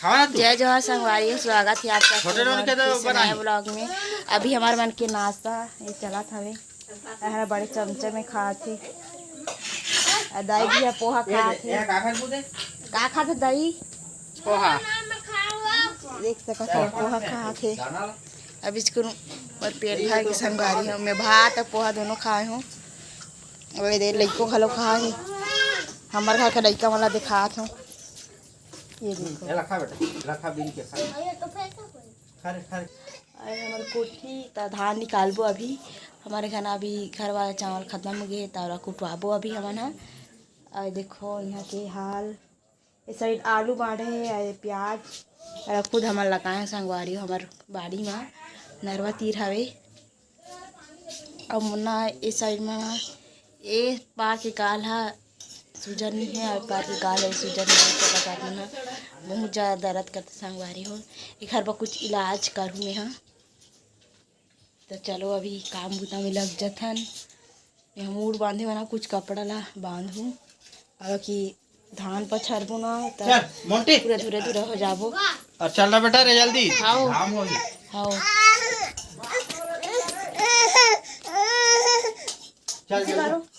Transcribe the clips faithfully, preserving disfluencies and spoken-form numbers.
खावा ना तू। जय जोहार संगवारी, स्वागत हे आप सबके छोटे लोग मन के तो फिर से बनाई। नए vlog में। अभी हमर मन के नाश्ता ये चलत हवे, एहर बड़े चमचा में खात हे। अउ दाई भी ह पोहा ये खात दे, हे। ये का खात हे? का खात हे दाई? पोहा। देख सकत हो, पोहा खात हे। अभी इसको मोर पेट भर के संगवारी हो, मैं भात अउ पोहा दोनों खाए हूँ। अउ ये दे लइको घलो खाए हे। हमर घर के लइका मन ला दिखात हूँ। ये देखो। ये ला खा बेटा, ये ला खा, बीन के खा। खा रे, खा रे। अरे हमर कोठी त धान निकालबो अभी। हमर घर अभी घर वाला चावल खत्म हो गए, त ओला कुटवाबो अभी हमन ह। अउ देखो यहाँ के हाल, ये side आलू बाढ़े हे, अउ प्याज, अउ खुद हमन लगाए हे संगवारी हो, हमर बाड़ी मा नरवा तीर हवे। अउ मुन्ना ए side म, ए पार के गाल ह सूजन नइ हे, अउ पार के गाल ह सूजन नइ हे, त बता देना, बहुत ज़्यादा दर्द करथे संगवारी हो। एखर बर कुछ इलाज करहूँ मैं ह। त चलो अभी काम बुता में लग जथन। मैं ह मूड़ बांधे वाला कुछ कपड़ा ला बांधहूँ, काबर कि धान पछारबो ना, त चल, मोंटी। पूरा धुरा धुरा हो जाबो। अउ चल ना बेटा रे, जल्दी। हाओ। घाम होही। हाओ। चल, जल्दी।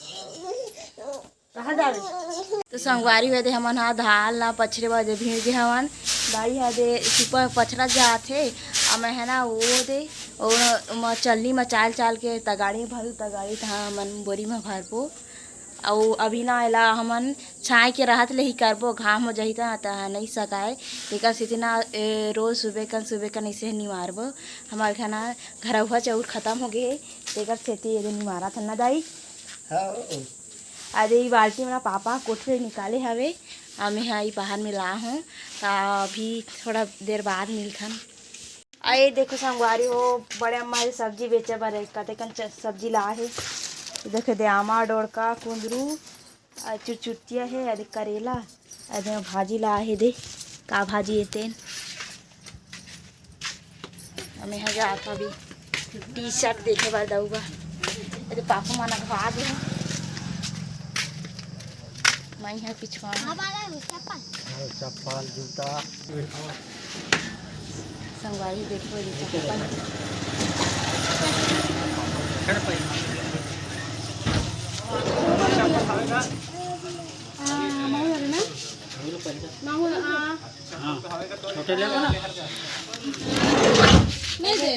कहाँ जाबे? तो संगवारी हो दे, हमन हा धान ला पछरे बर दे भीड़ गे हवन। दाई हा दे सुपर पछरा जात हे, अउ मैं हा ना वो दे, ओ म चलनी म चाल चाल के तगाड़ी भरू, तगाड़ी तहाँ हमन बोरी म भरबो। अउ अभी ना एला हमन छाँय के रहत ले ही करबो, घाम हो जाही त, त नइ सकाय। तेकर सेती ना, ए, रोज सुबह कन, सुबह कन अइसे निमारबो। हमर घर ना घरउहा चाउर खतम हो गे हे, तेकर सेती एदे निमारत हन ना दाई। हाँ। अरे ई बाल्टी मेरा पापा कोठरी निकाले हवे, अउ मैं हा ई बाहर में ला हूँ, त अभी थोड़ा देर बाद मिलथन। अ, ये देखो संगवारी हो, बड़े अम्मा ये सब्जी बेचे बर एक कतेकन च-, सब्जी ला हे। ये देखो दे आमा, डोड़का, कुंदरू, अ, चुरचुटिया हे, अरे करेला, अरे भाजी ला हे दे, का भाजी हे तेन। अउ मैं हा जात हूँ अभी T-shirt देखे बर दऊगा। अरे पापा मन अघवा दे। मैं हा पिछवा। हाँ, चप्पल, जूता। संगवारी देखो ये चप्पल। हाँ, माहू वाले ना? माहू, हाँ। हाँ, छोटे लेबो ना? नहीं दे।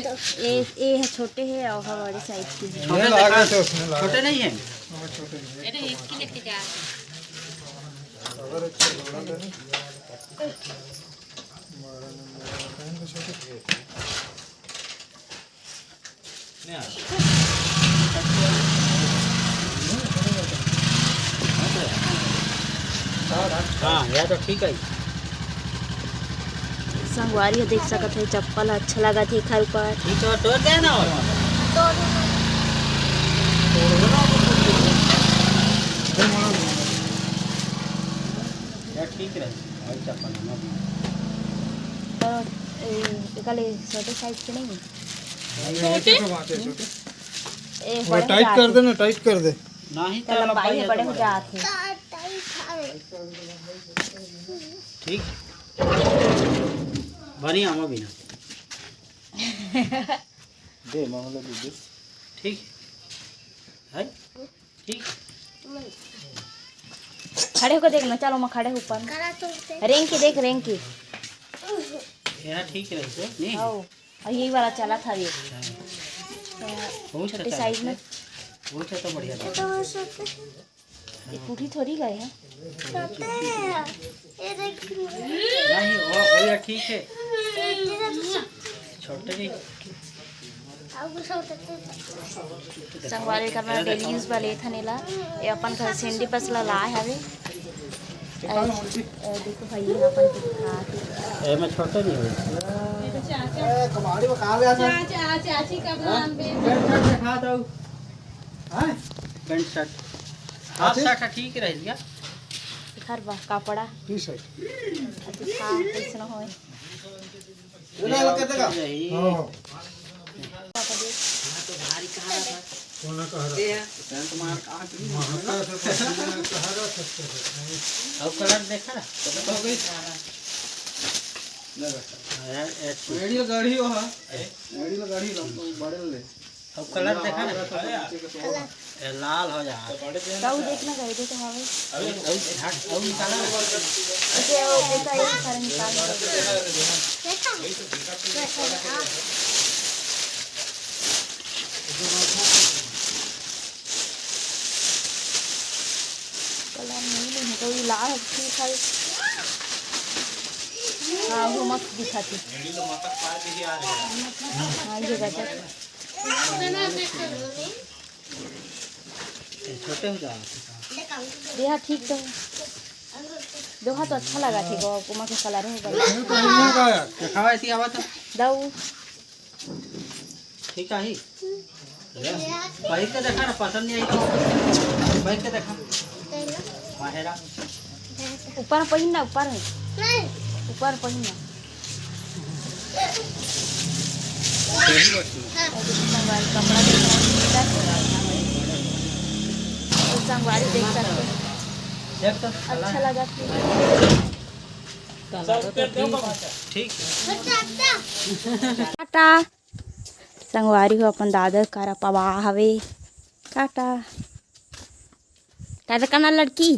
ए, ए ह छोटे हे अउ ह बड़े size के हे। छोटे नहीं है। अरे एक की लेके जा। हाँ, या तो ठीक है। संगवारी हो देख सकत हे, चप्पल अच्छा लगत हे एखर ऊपर। ये तो तोड़ दे ना। या ठीक रहे, भाई चप्पल है ना। तो, ए, एकर ले छोटे size के नहीं है? नहीं, छोटे? छोटे तो बात है, छोटे। ए, वो बड़े हो tight जात कर हे। दे ना, tight कर दे। नहीं तो तो लंबाई लंबाई है, है बड़े तो हो बड़े। जात हे। ठीक। बनी आमा बिना। दे, मामा लोग दे। ठीक। है? ठीक। खड़े होकर देख ना, चलो मैं खड़े ऊपर। रेंग के देख, रेंग के। यहाँ ठीक रहे तो, नहीं? आओ। अउ ये वाला चला था ये। हाँ। बहुत छोटे अच्छा size था। में। बहुत अच्छा, बढ़िया था। ये टूटी थोड़ी गए हैं। छोटे हैं। ये देख। नहीं, वो, वो ये ठीक है। ये छोटे नहीं। संगवारी करना daily use वाले थने ला। ये अपन घर सिंडी बस ला लाए हवे। ऐ, ऐ, देखो भाई, ये अपन के खात हे। ए, मैं छोटे नहीं हुई। चाचा। ए, कबाड़ी में कहाँ ले आता? चाचा, चाची का नाम पे। पैंट शर्ट से खात हूँ। हाँ? Pant shirt. हाफ शर्ट ठीक रही क्या? हर बा कपड़ा। T-shirt। अच्छा, कैसे ना होए। ये ना लग के देखा? हाँ, हाँ। कौन कह रहा? ये है, संत मार कहाँ की? महाका से पसीना कह रहा, सत्य है। अब कलर देखा? तो हो गई। ए, ए, ठीक। एड़ी ल गढ़ी हो, हाँ। एड़ी ल गढ़ी ल, बड़े ले। अब कलर देखा ना। नीचे के तो ए, लाल हो जा। तऊ देख ना, गए तो हवे। अउ, अउ, हट, अउ निकाला ना। इसे वो ऐसा, ऐसा सारा निकाल दो। कलर नहीं, नहीं है, तो ये लाल है, ठीक है। हाँ, वो मस्त दिखा थी। हाँ, ये गजब। ये छोटे हो जा। देहा ठीक तो है। दोहा तो अच्छा लगा थी, वो कुमा के कलर हो गया। देखावा ऐसी आवा तो। दऊ। ठीक है ही। पहिर के देखा ना, पसंद नहीं आई तो पहिर के देखा। माहेरा। ऊपर पहिन ना, ऊपर है। ऊपर पहिन ना। संगवारी, कपड़ा देख रहा है। तो संगवारी देख सकते हैं। देख तो, अच्छा लगा फिर। ठीक। टाटा। संगवारी हो, अपन दादा करा पवा हवे। टाटा। टाटा करना लड़की।